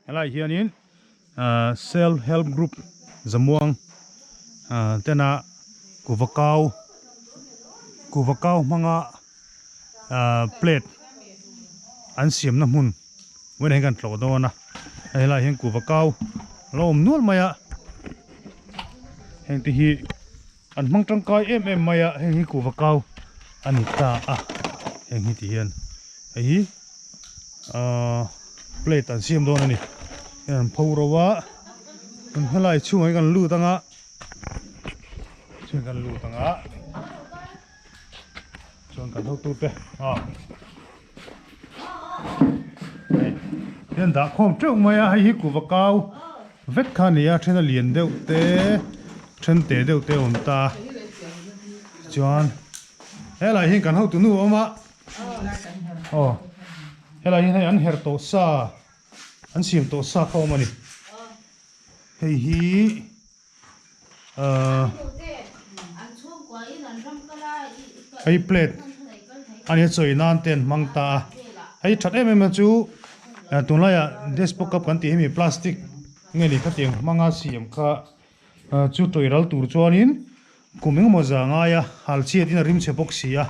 Helai hianin Self Help Group Zamuang tena kuva kau kuva kau hmanga plate an siamna hmun vawiin ah hian kan tlawh dawn a, helai hian kuva kau a lo awm nual mai a, heng te hi an hmang tangkai em em mai a, heng hi kuva kau a ni ta a, heng hi ti hian hei hi ahh plate an siam dawn a ni hei an pho ro a an helai chhungah hian kan lut anga chhungah kan lut anga chuan kan hotu te ah hei hian dah khawm teuh mai a hei hi kuva kau vek kha a ni a then a lian deuh te then te deuh te a awm ta chuan helai hian kan hotu nu a awm a. Aw helai hian hei an her tawh sa an siam tawh sa kha awm a ni hei hi ahh hei plate a nia chawi nan te an hmang ta a hei that em em na chu tunlaiah despo cup kan tih hi mi plastic nge ni khatiang hmanga siam kha chu tawih ral tur chuanin. Kum engemaw za ngai a, hal chhiat in a rim chhe bawk si a,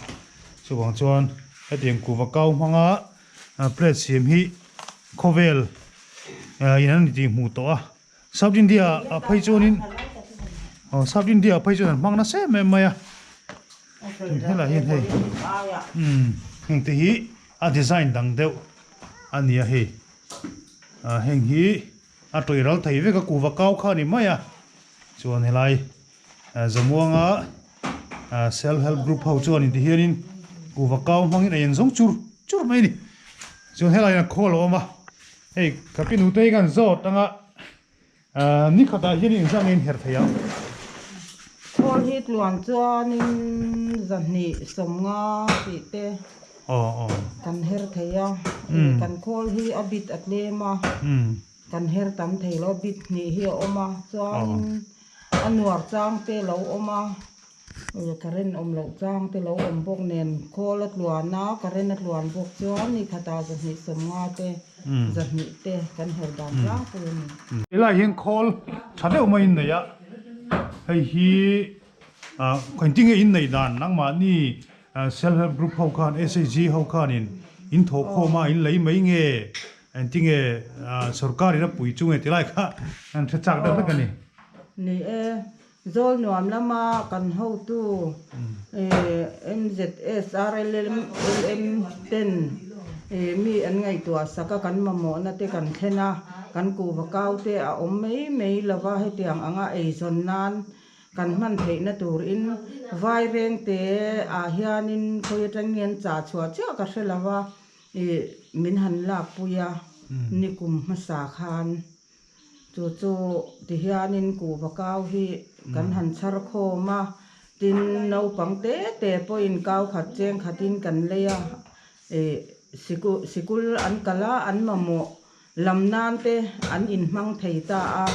chuvang chuan hetiang kuva kau hmanga plate siam hi khawvel in an tih hmuh tawh a, South India ah phei chuanin aw South India ah phei chuan an hmang nasa em em mai a, helai hian hei umm heng te hi a design dang deuh a ni a hei ah heng hi a tawih ral thei vek a kuva kau kha a ni mai a chuan helai. Zamuanga Self Help Group ho chuan in ti hianin kuhva kau hmangin a inzawng chur chur mai a ni. Chuan helai hian khawl a awm a, hei ka pi nute hi kan zawt anga ni khatah hian inzah nge inher thei ang. Khawl hi tluan chuanin zahnih sawmnga tih te kan her thei a, kan khawl hi a bit a tlem a, kan her tam thei lo, bit hnih hi a awm a, chuanin A nuar chang te lo awm a, current awm loh chang te lo awm bawk nen khawl a tluan a, current a tluan bawk chuan ni khatah zahnih sawmnga te zahnih te kan her dan tlangpui a ni. Helai hian khawl tha deuh mai in nei a, hei hi engtin nge in neih dan nangmahni self help group ho khan SHG ho khanin in thawhkhawm a in lei mai nge Engti nge sorkar in a pui chu nge ti lai kha an hre chak deuh vek a ni. Ni e, Zawl nuam lama kan hotu MZSRLM ten mi an ngaihtuah sak a, kan mamawhna te kan thlen a, kan kuhva kau te a awm mai mai lova hetiang anga eizawn nan kan hman theihna turin Vairengte ah hianin khawi atangin an chah chhuah chiah ka hre lova. Ih min han lakpui a, nikum hmasa khan chu chu tihianin kuhva kau hi kan han chhar khawm a, tin naupang te te pawhin kau khat cheng khatin kan lei a, ih sikul sikul an kal a, an mamawh lam nan te an inhmang thei ta a,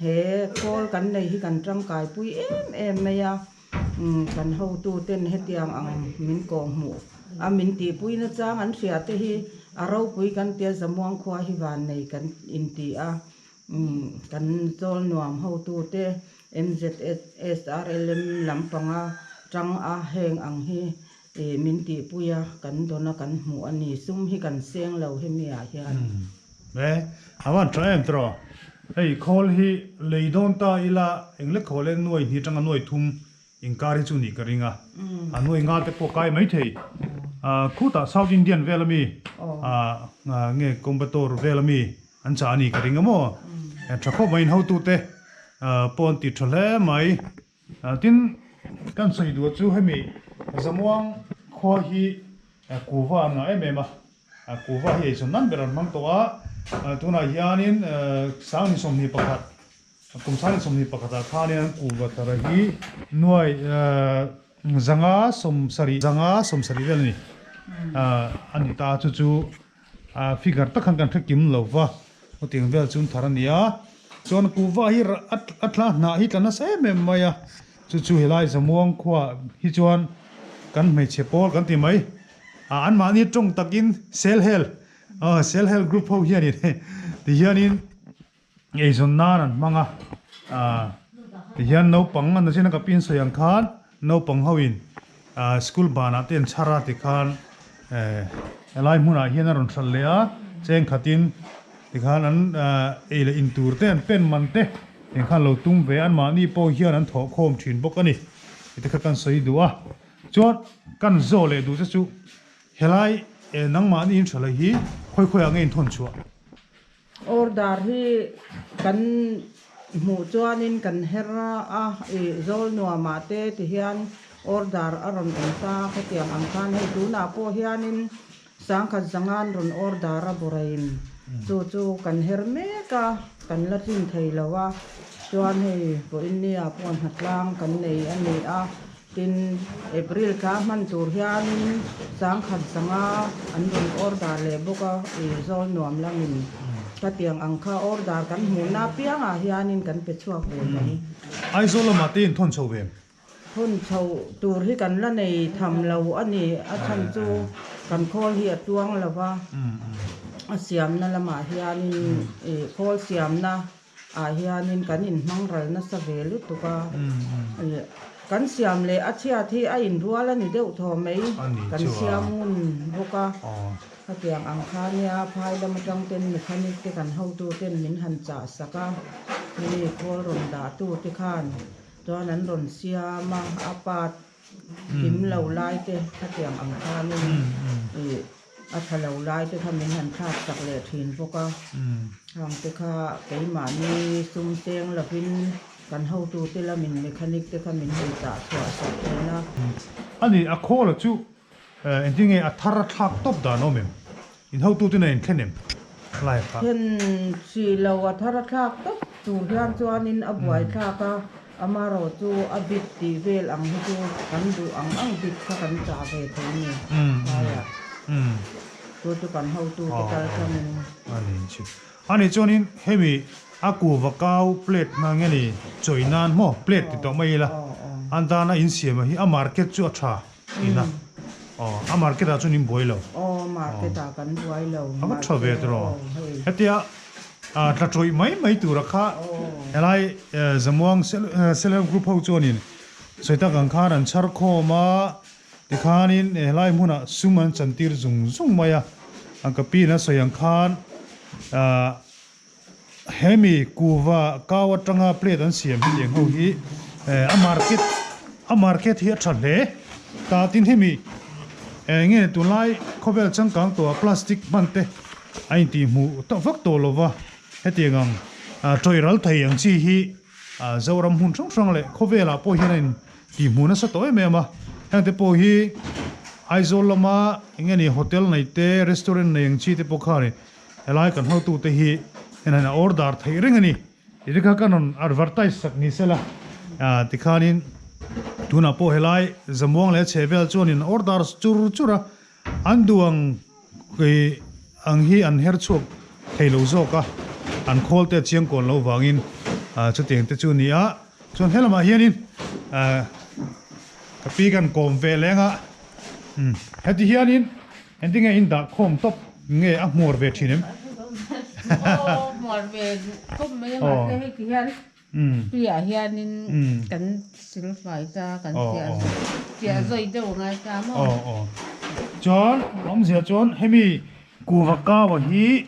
he khawl kan nei hi kan tangkaipui em em mai a. Kan hotuten hetiang ang min kawhhmuh a min tihpui nachang an hria te hi a ropui kan tia Zamuang khua hi vannei kan inti a, kan chawl nuam hotute MZSRLM lampanga tang a heng ang hi min tihpui a kan dawn a kan hmuh a ni, sum hi kan seng lo hemi ah hian. E, a van tha em tawh. Hei khawl hi lei dawn ta ila engle khawl e nuai hnih atanga nuai thum inkar hi chu nih ka ring a. A nuai nga te pawh kai mai thei. Khutah South Indian vel ami nge Coimbatore vel ami an chah a nih ka ring a maw. Tha khawp mai in hotute pawh an ti tha hle mai. Tin, kan sawi duh chu hemi Zamuang khua hi kuva an ngah em em a. Kuva hi eizawn nan ber an hmang tawh a, tunah hianin 21 kum 21 ah khanin an kuva thar hi nuai 570 570 vel a ni a ni ta chu chu figure tak khan kan hre kim lo va hetiang vel chu an thar a ni a chuan kuva hi a thla hnah hi tla nasa em em mai a chu chu helai Zamuang khuaah hi chuan kan hmeichhe pawl kan ti mai. An mahni tawng takin sel hel sel hel group ho hianin Tihianin eizawn nan an hmang a, ah tihian naupang an zin a ka pin sawi ang khan naupang ho in ah school banah te an chhar a tikhan eh helai hmunah hian a rawn hralh leh a, cheng khatin tikhan an ah ei leh in tur te an pen man te engkhan lo tum ve a, anmahni pawh hian an thawh khawm thin bawk a ni tih te kha kan sawi duh a, chuan kan zawh leh duh te chu helai eh nangmahni in hralh hi khawi khawiah nge in thawn chhuah? Order hi kan hmuh chuanin kan her a, ih zawl nuamah te ti hian order a rawn awm ta khatiang ang khan hei tunah pawh hianin sangkhat zangan rawn order a bawrhaiin chu chu kan her mek a, kan la tlin thei lo a, chuan hei vawiinnia pawh hnatlang kan nei a ni a. Tin, April thla hman tur hianin sangkhat zanga an rawn order leh bawk a, i zawl nuam lamin khatiang ang kha order kan hmuhna apiangah hianin kan pe chhuak ve mai. Aizawl lamah te in thawn chho ve em? Thawn chho tur hi kan la nei tham lo a ni, a chhan chu kan khawl hi a tuang lo va, a siamna lamah hianin i khawl siamna ah hianin kan inhmang ral nasa ve lutuk a, kan siam leh a chhiat hi a inrual a ni deuh thaw mai, kan siam ngun bawk a, khatiang ang kha nia phai lam atang ten mechanic te kan hotu ten min han chah sak a, hemi khawl rawn dah tu te khan chuan an rawn siam a, a part kim lo lai te khatiang ang khanin ih. A tha lo lai te kha min han thlak sak leh thin bawk a, hang te kha keimahni sum cheng lovin kan hotute lamin mechanic te kha min han chah chhuah sak thin a. A ni, a khawl a chu engtin nge a thar a thlak tawp dan awm em? In hotute nen in thlen em? Lai kha. Thlen hrih lo, a thar a thlak tawp tur hian chuanin a buai thlak a, Amarawh chu a bit tih vel ang hi chu kan duh ang ang bit kha kan chah ve thei ni tlaiah chu chu kan hotu te kal tangin. A ni chu. A nih chuanin hemi a kuva kau plate hna nge ni chawi nan maw plate ti tawh mai ila an dana insiam hi a market chu a tha ina aw a market ah chuan in buai lo. Aw market ah kan buai lo. A va tha ve tawh hetia tla tawih mai mai tura kha helai Zamuang Self Help Group ho chuanin sawi tak ang khan an chhar khawm a tikhanin helai hmunah sum an chantir zung zung mai a an ka pin a sawi ang khan hemi kuva kau atanga plate an siam hi tiang ho hi a market a market hi a tha hle ta tin hemi eng nge tunlai khawvel changkang tawhah plastic hman te A intihhmuh tawh vak tawh lo va, hetiang ang tawih ral thei ang chi hi Zoram hmun hrang hrang leh khawvelah pawh hian a intihhmuh nasa tawh em em a. Hengte pawh hi Aizawl lama eng nge ni hotel nei te, restaurant nei ang chi te pawh kha ni helai kan hotute hi heng hian a order theih reng a ni. Tih kha ka rawn advertise sak ni sela tikhanin tunah pawh helai Zamuang leh a chhehvel chuanin order chur chur a, An duh ang i ang hi an her chhuak thei lo zawk a, an khawl te a chiang kawn lo vangin chutiang te chu a ni a. Chuan he lamah hianin ka pi kan kawm ve leng a, heti hianin engtin nge in dah khawm tawp nge a hmuar ve thin em? Aw hmuar ve khawp mai a mahse heti hian Tuiah hianin kan silfai ta kan chiah chiah zawi deuh a ngai ta maw? Aw aw. Chuan awmzia chuan hemi kuva kaua hi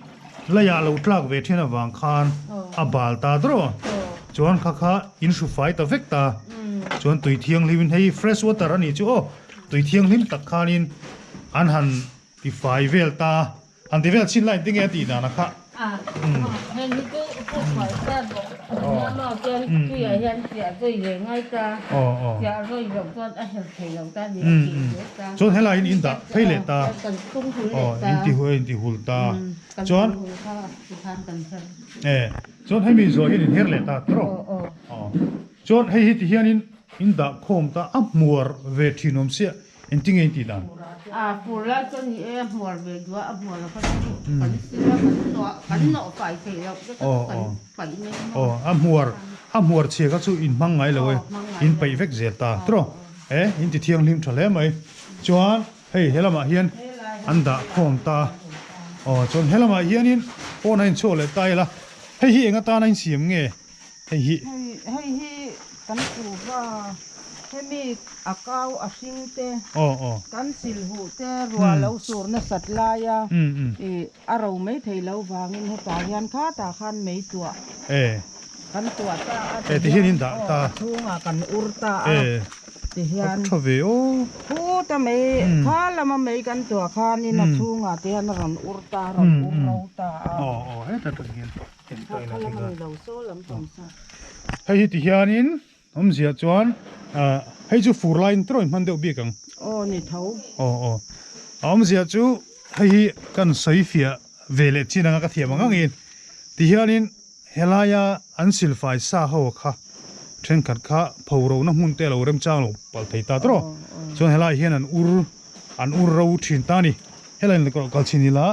leiah lo tlak ve thin avang khan a bal ta dawrh a. Chuan kha kha in hru fai ta vek ta. Chuan tui thianghlim in hei fresh water a nih chu aw. Tui thianghlim tak khanin an han ti fai vel ta. An ti vel chin lai tinge a tih dan a kha. Heng hi chu puk fai zat bawk nia maw chuan tuiah hian chiah zawi leh ngai ta chiah zawi loh chuan a her thei lo ta ni a tih zel ta. Chuan helai in in dah phei leh ta. Kan tung hul leh ta. In ti hul in ti hul ta. Chuan kan hul kha tikhan kan her. E chuan hemi zawh hian in her leh ta tawrh. Chuan hei hi ti hian in in dah khawm ta a hmuar ve thin awm siah. Engtin nge in tih dan? A fur lai chuan ni e, a hmuar ve duh a, a hmuar kha chu kan sil a, kan nawh kan nawh fai theih loh te kha chu kan paih mai maw. Aw, a hmuar a hmuar chhia kha chu in hmang ngai lo e, in paih vek zel ta tawrh e, in ti thianghlim tha hle mai. Chuan hei he lamah hian an dah khawm ta, aw chuan he lamah hianin. Pawn a inchhuak leh ta ila. Hei hi eng atana insiam nge hei hi? Hei hi kan kuhva hemi a kau a hring te kan silhuh te ruah lo sur nasat laia ih a ro mai thei lo vangin hetah hian khatah khan mei tuah kan tuah ta a ti hian aw a chhungah kan ur ta a ti hian khuta mei kha lama mei kan tuah khanin a chhungah te hian a rawn ur ta a rawn ur ro ta a. Hei hi ti hianin awmzia chuan hei chu fur laiin tawrh in hman deuh bik ang. Aw ni tho. Aw aw a awmzia chu hei hi kan sawi fiah ve leh chin anga ka thiam ang angin ti hianin helaia an silfai sa ho kha thenkhat kha phoro na hmun te a lo remchang lo palh thei ta tawrh chuan helai hian an ur an ur ro thin ta a ni helai in kal chhin ila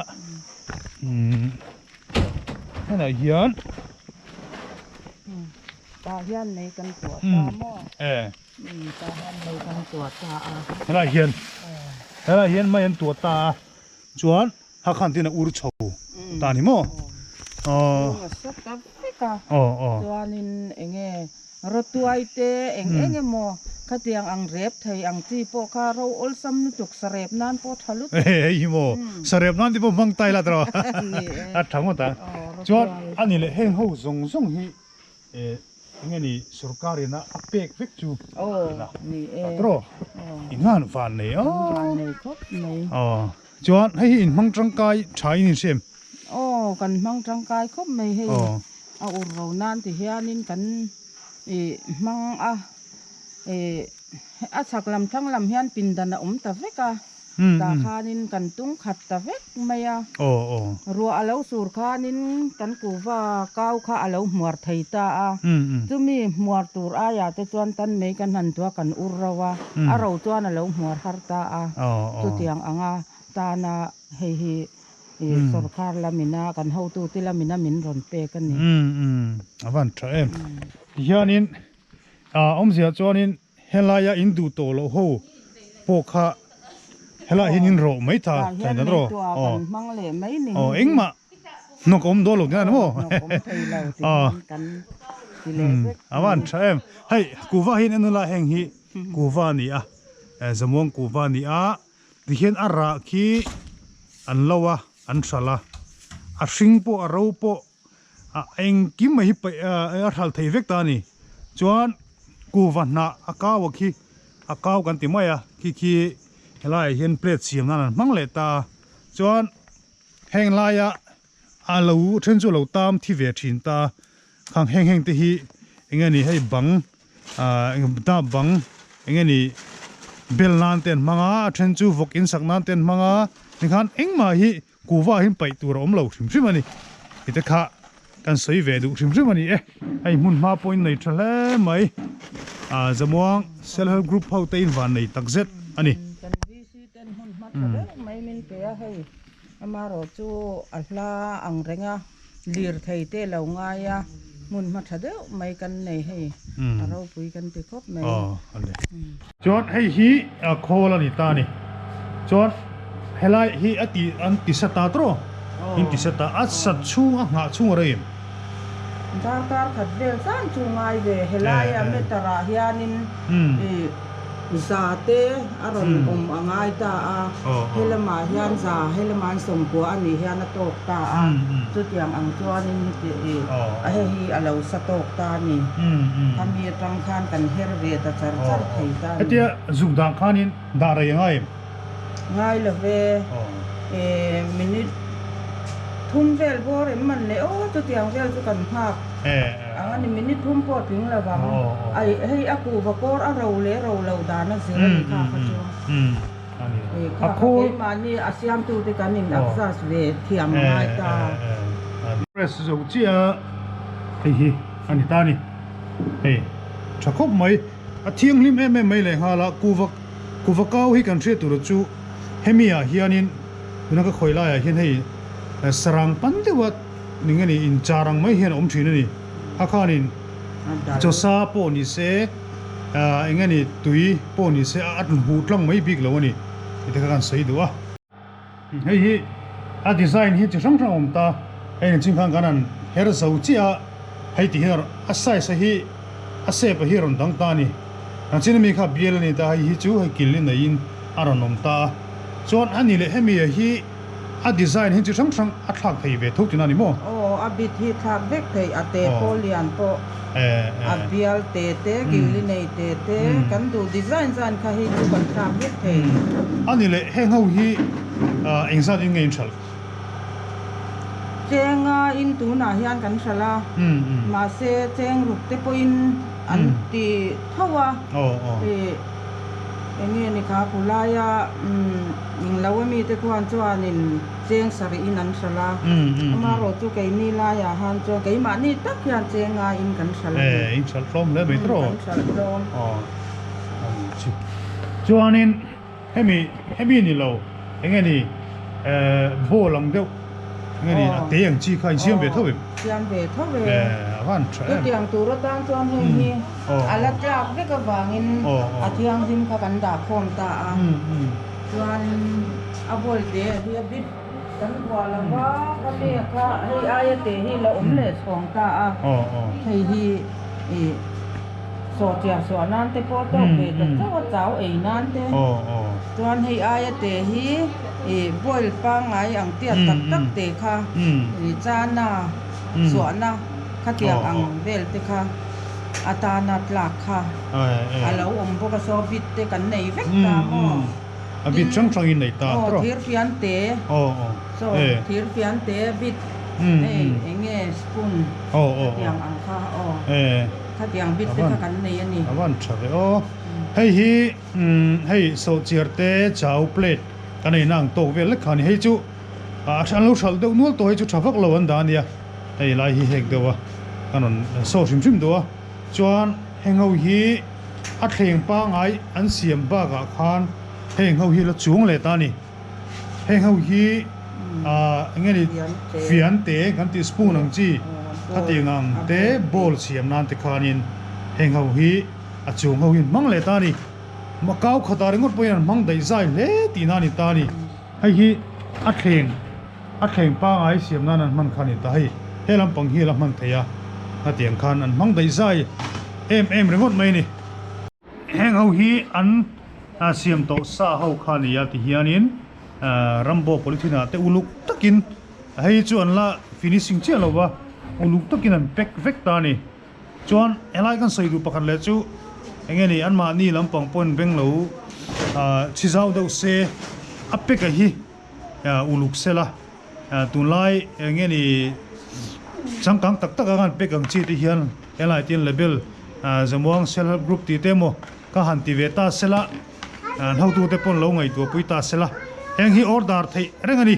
umm. Hetah hian Tah hian mei kan tuah ta maw? E. Tah hian mei kan tuah ta a. Helai hian helai hian mei an tuah ta a chuan hakhan tin a ur chho ta ni maw? Aw. A sat ta vek a. Aw aw. Chuanin enge Rawtuai te eng eng emaw khatiang ang rep thei ang chi pawh kha ro awlsam lutuk sarep nan pawh tha lutuk. Hei hi maw sarep nan te pawh hmang tai la tawh a tha ngawt ang. Chuan a ni leh heng ho zawng zawng hi eng nge ni sorkar in a pek vek chu ila tawh in ngan van nei aw. Chuan hei hi in hmang tangkai tha in in hria em? Aw kan hmang tangkai khawp mai hei a ur ro nan ti hianin kan ih hmang a ih a chhak lam thlang lam hian pindan a awm ta vek a tah khanin kan tung khat ta vek mai a ruah a lo sur khanin kan kuhva kau kha a lo hmuar thei ta a chumi hmuar tur aiah te chuan tan mai kan han tua kan ur ro a a ro chuan a lo hmuar har ta a chutiang anga tana hei hi. Ih sorkar lamina kan hotute lamina min rawn pek a ni. Umm umm a van tha em. Tihianin ah awmzia chuanin helaia in duh tawh loh ho pawh kha helaiah hian in rawh mai tha Tah hian thain rawh. mei tuah kan hmang leh mai ni Aw engmah hnawk awm dawn lo tihna ni maw? Hnawk awm thei lo tihian kan ti leh vek. A van tha em. Hei kuhva hian en ula heng hi kuhva a ni a, zamuang kuhva a ni a. Tihian a rah khi an lo a, an hral a, a hring pawh a ro pawh a engkim mai hi paih a hral thei vek ta a ni. Chuan kuhva hnah a kau a khi a kau kan ti mai a, khi khi helaiah hian plate siam nan an hmang leh ta a. Chuan heng laia a lo then chu a lo tam thi ve thin ta a, khang heng heng te hi eng nge ni hei bang Ahh eng bang eng nge ni bel nan te an hmang a a then chu vawk in sak nan te an hmang a tikhan engmah hi kuhva hi paih tur a awm lo hrim hrim a ni tih te kha kan sawi ve duh hrim hrim a ni e hei hmun hma pawhin nei tha hle mai ahh zamuang self help group ho te in van nei tak zet a ni. Kan VC ten hmun hma tha deuh mai min pe a hei amarawh chu a hla ang reng a. Lirthei te lo ngai a, hmun hma tha deuh mai kan nei hei, a ropui kan ti khawp mai. Chuan hei hi khawl a ni ta a ni. Chuan helai hi a ti an ti sa ta tawh in ti sa ta a sat chhung a nghah chhung a rei em? Darkar khat vel zan chu ngai ve, helaia meter ah hianin ih Za te a rawn awm a ngai ta a, he lamah hian za, he lamah hian sawmkua a nih hian a tawk ta a, chutiang ang chuanin heti ih a hei hi a lo sa tawk ta a ni. Khami atang khan kan her ve ta char char thei ta a ni. Hetia zuk dah khanin dah rei a ngai em? Ngai lo ve, minute thum vel bawr em man leh aw chutiang vel chu kan nghak. Ang a ni minute thum pawh tling lo vang. Ai hei a kuhva kawr a ro leh ro lo dan a zir a ni kha kha chu. Kha kha keimahni a siamtute kan in adjust ve thiam a ngai ta. Press zo chiah a hei hi a ni ta a ni. Hei tha khawp mai a thianghlim em em mai leh nghal a kuhva kuhva kau hi kan hriat tur chu hemi ah hianin tuna ka khawi laiah hian hei sarang pan deuh a Ni nge ni in char ang mai hian a awm thin a ni. A khanin chawsa pawh ni se eng nge ni tui pawh ni se a hmuh tlang mai bik lo a ni tih te kha kan sawi duh a. Hei hi a design hi chi hrang hrang a awm ta. Hei nen chhing khan kan han her zo chiah a, hei ti hian a size a hi a shape a hi a rawn dang ta a ni. Ang chin ami kha bial a ni ta, hei hi chu hei kil neiin a rawn awm ta a. Chuan a ni leh hemi a hi a design hi chi hrang hrang a thlak thei ve tho tihna a ni maw? Aw, a bit hi thlak vek thei, a te pawh lian pawh, a bial te te, kil nei te te, kan duh design zan kha hei chu kan thlak vek thei. A ni leh heng ho hi engzat in nge in hralh? Chenga in tunah hian kan hralh a, mahse cheng ruk te pawhin an ti tho a, eng nge ni kha khulaia englo ami te khuan chuanin cheng sarih in an hralh a, amaherawh chu keini laiah han chuan keimahni tak hian chenga in kan hralh a ni. In hralh tlawm hle mai tawh. Kan hralh tlawm. Chuanin. Hemi hemi ni lo eng nge ni eh ball ang deuh eng nge ni a te ang chi kha in siam ve tho em? Siam ve tho e. Eh a van tha em. Chutiang tur atan chuan heng hi a la tlak vek avangin a thianghlim kha kan dah khawm ta a. Chuan a ball te hi a bit kan vuah lo va ka mi kha hei aia te hi la awm leh chhawng ta a. Hei hi ih. Sawhchiah suah nan te pawh tawk ve ta chauh a chau ei nan te chuan hei aia te hi ih boil pangngai ang tiat tak tak te kha ih chana suahna khatiang ang vel te kha atana tlak kha a lo awm bawk a saw bit te kan nei vek ta maw a bit hrang hrang in nei ta aw thir fian te saw thir fian te bit hei eng nge spoon khatiang ang kha aw. Khatiang bit te kha kan nei a ni. A van tha ve aw. Hei hi hei sawhchiar te chau plate kan ei na ang tawk vel lek kha a ni. Hei chu an lo hralh deuh nual tawh hei chu tha vak lo an dah a nia. Hei lai hi hek deuh a kan rawn saw hrim hrim duh a. Chuan heng ho hi a thleng pangai an siam bakah khan heng ho hi la chuang leh ta a ni. Heng ho hi eng nge ni fian te kan tih spoon ang chi khatiang ang te bowl siam nan te khanin heng ho hi a chung ho hi an hmang leh ta a ni. Kau khatah ringawt pawhin an hmang daih zai hle tihna a ni ta a ni. Hei hi a thleng a thleng pangai siam nan an hman kha a ni ta hei he lampang hi a la hman thei a khatiang khan an hmang daih zai em em ringawt mai a ni. Heng ho hi an siam tawh sa ho kha a ni a ti hianin Rambo polythene ah te uluk takin hei chu an la finishing chiah lo va uluk takin an pack vek ta a ni. Chuan helai kan sawi duh pakhat leh chu eng nge ni anmahni lampang pawhin beng lo chhi zau deuh se a pack a hi uluk sela tunlai eng nge ni changkang tak tak anga an pack ang chi te hian helai te hian label Zamuang Self Help Group tih te emaw ka han ti ve ta sela an hotute pawh an lo ngaihtuah pui ta sela heng hi order theih reng a ni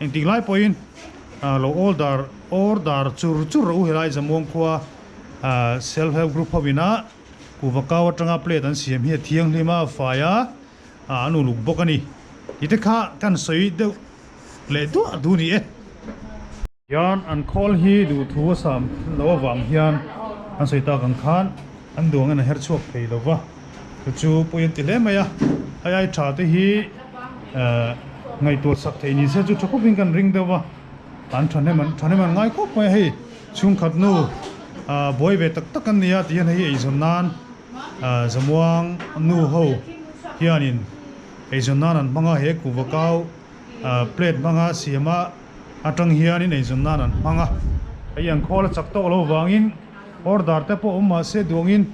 engtik lai pawhin lo order order chur chur rawh u helai Zamuang khua Self Help Group ho ina kuhva kau atanga plate an siam hi a thianghlim a a fai a. An uluk bawk a ni. Tih te kha kan sawi deuh leh duah duh ni e. Hian an khawl hi duhthu a sam lo avang hian an sawi tak ang khan an duang in a her chhuak thei lo va. Chu chu pawi an ti hle mai a. Hei ai tha te hi ngaihtuah sak theih ni se chu tha khawp in kan ring deuh va. An thahnem an thahnem an ngai khawp mai a hei chhungkhat nu buai ve tak tak an ni a ti hian hei eizawn nan Zamuang nu ho hianin eizawn nan an hmang a, he kuhva kau plate hmanga siam a atang hianin eizawn nan an hmang a. Hei an khawl a chak tawk lo vangin order te pawh awm mahse duangin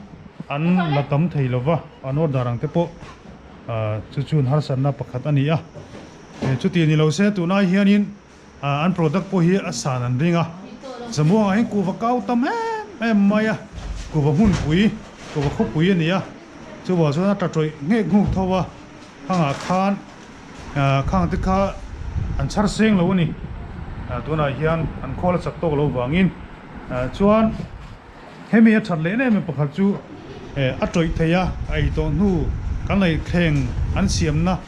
an la tam thei lo va, an order ang te pawh chu chu an harsatna pakhat a ni a. Chuti ni lo se tunai hianin An product pawh hi a san an ring a, Zamuangah hian kuhva kau tam em em mai a, kuhva hmunpui, kuhva khawpui a ni a, chuvang chuan a tla tawih nghek nghuk tho a, khangah khan khang te kha an chhar seng lo a ni, tunah hian an khawl a chak tawk lo vangin chuan hemi a that leh em em pakhat chu a tawih thei a, a ei tawh hnu kan ei thleng an siamna.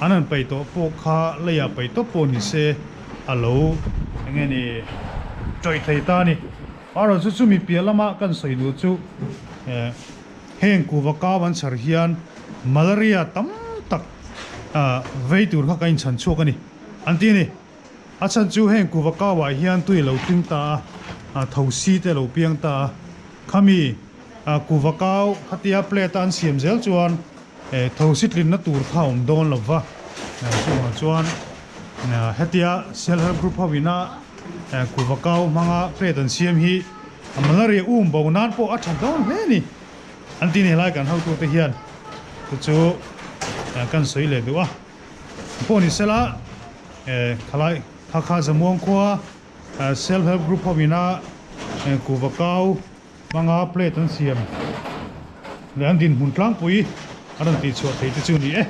An han paih tawh pawh kha leiah paih tawp pawh ni se a lo eng nge ni tawih thei ta a ni. Erawh chu chumi piah lama kan sawi duh chu heng kuhva kau an chhar hian malaria tam tak vei tur kha kan inchhan chhuak a ni an ti a ni. A chhan chu heng kuva kau ah hian tui a lo tling ta a, ah thosi te a lo piang ta a. Khami ah kuva kau khatia plate a an siam zel chuan eh thosi tlinna tur kha a awm dawn lo va. Chuvang chuan hetia self help group ho ina kuva kau hmanga plate an siam hi a malaria um bo nan pawh a tha dawn hle a ni. An ti ni helai kan hotute hian chu chu kan sawi leh duh a. Pawh ni sela khalai kha kha Zamuang khua self help group ho ina kuhva kau hmanga plate an siam leh an dinhmun tlangpui a rawn tihchhuah thei te chu a ni e.